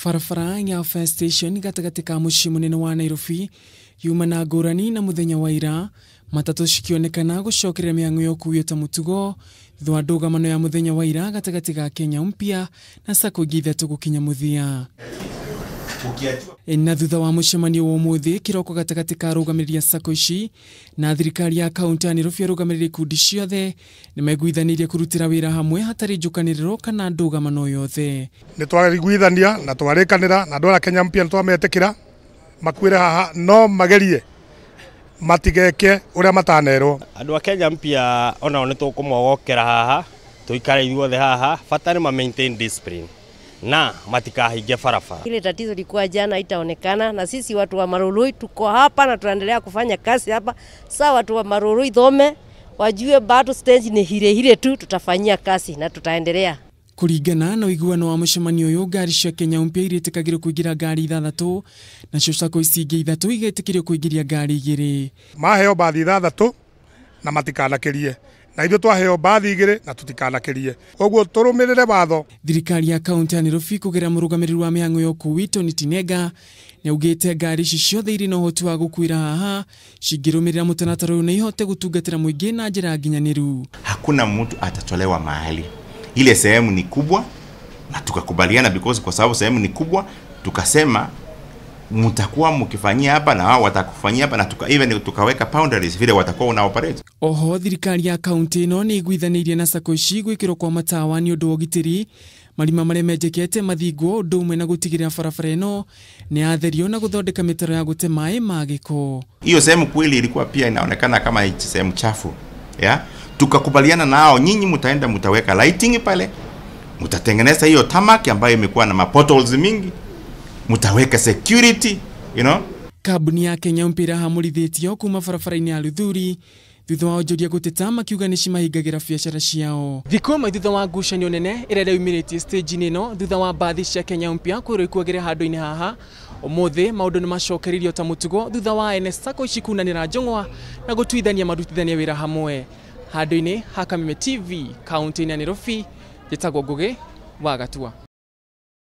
Barabara ya Fire Station gatagatĩ ka mũciĩ mũnene wa Nairobi yuma na ngũrani na mũthenya wa ira matatũ cikĩonekana gũcokereria mĩhang'o ya ũkuui ta mũtugo thutha wa ndũgamano ya mũthenya wa ira gatagatĩ ga Kenya Mpya na sacco ingĩ ithatũ gũkinya mũthia. Na thutha wa mũcemanio wa ũmũthĩ kĩroko gatagatĩ ka arũgamĩrĩri a sacco ici na thirikari ya kaunti ya Nairobi arũgamĩrĩri ikundi ciothe nĩmaiguithanĩirie kũrutĩra wĩra hamwe hatarĩ njũkanĩrĩro kana ndũgamano yothe. Nĩ twaiguithania na twarĩkanĩra na andũ a Kenya Mpya nĩ twametĩkĩra makuĩre haha no magerie matigeke ũrĩa matanerwo. Andũ a Kenya Mpya onao nĩ tũkũmogokera haha tũikare ithuothe haha bata nĩ ma maintain discipline na matikahinge barabara. Ile tatizo likuwa jana itaonekana na sisi watu wa Marurui tuko hapa na tunaendelea kufanya kazi hapa. Sasa watu wa Marurui thome wajue bado stage ni hire hire tu, tutafanyia kazi na tutaendelea. Kuringana na ũiguano wa mũcemanio ũyũ ngari cia Kenya Mpya irĩtĩkagĩrwo kũingĩra ngari ithathatũ nacio sacco ici ingĩ ithatũ igetĩkĩrio kũingĩria ngari igĩrĩ. Maheo bathi ithathatũ na matikanakĩrie na ithuĩ twaheo bathi igĩrĩ na tũtikanakĩrie, ũguo tũrũmĩrĩre watho. Thirikari ya kaunti ya Nairobi kũgerera mũrũgamĩrĩri wa mĩhang'o ya ũkuui Tony Tinega nĩaugĩte ngari ici ciothe irĩ na ũhoti wa gũkuĩra haha cingĩrũmĩrĩra mũtaratara ũyũ na ihote gũtungatĩra mũingĩ na njĩra nginyanĩru. Hakuna mtu atatolewa mahali. Ile sehemu ni kubwa na tukakubaliana because kwa sababu sehemu ni kubwa tukasema mtakuwa mkifanyia hapa na wao watakufanyia hapa na even tukaweka boundaries vile watakuwa una operate. Oho thirikari ya kaunti ĩno nĩ iguithanĩirie na sacco ici gwĩkĩrwo kwa matawa nĩ ũndũ wa ũgitĩri marima marĩa menjekete mathingwo ũndũ ũmwe na gũtigĩrĩra barabara ĩno nĩ yatherio na gũthondeka mĩtaro ya gũte maĩ ma gĩko. Hiyo sehemu kweli ilikuwa pia inaonekana kama sehemu chafu. Yeah? Tukakubaliana nao, nyinyi mtaenda mtaweka lighting pale, mtatengeneza hiyo tarmac ambayo imekuwa na mapotholes mingi, mtaweka security, you know. Kambuni ya Kenya Mpya ĩrahamũrithĩtio kuma barabara-inĩ ya Luthuri thutha wa onjoria gũteta makiuga nĩ cimahingagĩra biacara ciao. Thikũ ĩmwe thutha wa ngucanio nene ĩrĩa ĩraumĩrĩtie stage-inĩ ĩno thutha wa mbathi cia Kenya Mpya kwĩrwo ikuagĩre handũ-inĩ haha ũmũthĩ maũndũ nĩ macokereirio ta mũtugo thutha wa ene sacco ici kunanĩra njũng'wa na gũtuithania marutithanie wĩra hamwe. Handũ-inĩ ha Kameme TV kaunti-inĩ ya Nairobi, njĩtagwo Ngũgĩ wa Gatua.